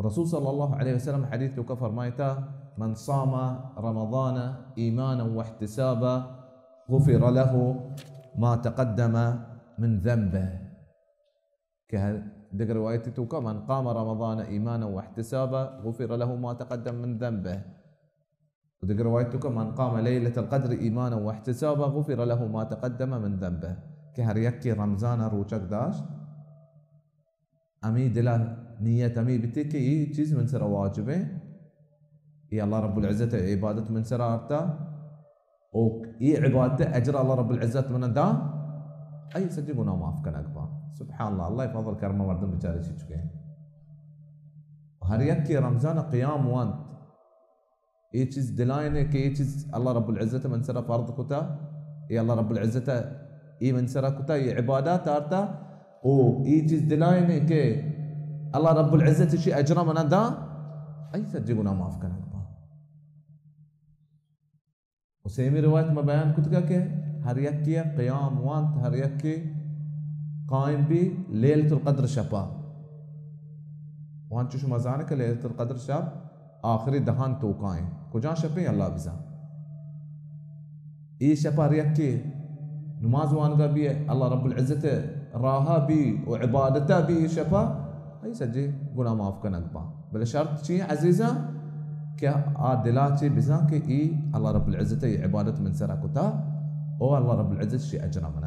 رسول صلی اللہ علیہ وسلم حدیث توکا فرمائتا: من صام رمضان ایمانا واحتسابا غفر له ما تقدم من ذنبه. کہ ہر دگہ روایتی توکا: من قام رمضان ایمانا واحتسابا غفر له ما تقدم من ذنبه. و دگہ روایت توکا: من قام لیلة القدر ایمانا واحتسابا غفر له ما تقدم من ذنبه. کہ ہر یکے رمضان ء روچگ داشت، ہمے دل ء نیت ہمے بیتے کہ اے چیز من سرا واجب ہے، اے اللہ رب العزت ء عبادت من سرا آرتا، او اے عبادت ء اجر اللہ رب العزت من دا، اے سجی گناہ معاف کنگ با۔ سبحان اللہ، اللہ فضل کرم مردم بیچارے چی چکے۔ ہر یک کہ رمضان قیام وانت، اے چیز دلائنے کہ اے چیز اللہ رب العزت من سرا فرض کتا، اے اللہ رب العزت اے من سرا کتا، اے عبادات آرتا، او اے چیز دلائنے کہ اللہ رب العزت شی اجرا منا دا، اے سجی گناہ معاف کنگ با۔ و سیمی روایت ما بیان کتگا کہ ہر یکے قیام وانت، ہر یکے قائم بی لیلۃ القدر شپا۔ وانچو شما زانے کہ لیلۃ القدر شپ آخری دہان توکائیں۔ کجا شپیں اللہ بزان۔ اے شپا ہر یکے نماز وانگا بی، اللہ رب العزت راہا بی و عبادتا بی اے شپا، اے سجے گناہ معاف کنگ با۔ بلے شرط چی عزیزاں؟ کہ آ دلا چے بزاں کہ اے اللہ رب العزت ء عبادت من سرا کتا، او اللہ رب العزت شی اجرا من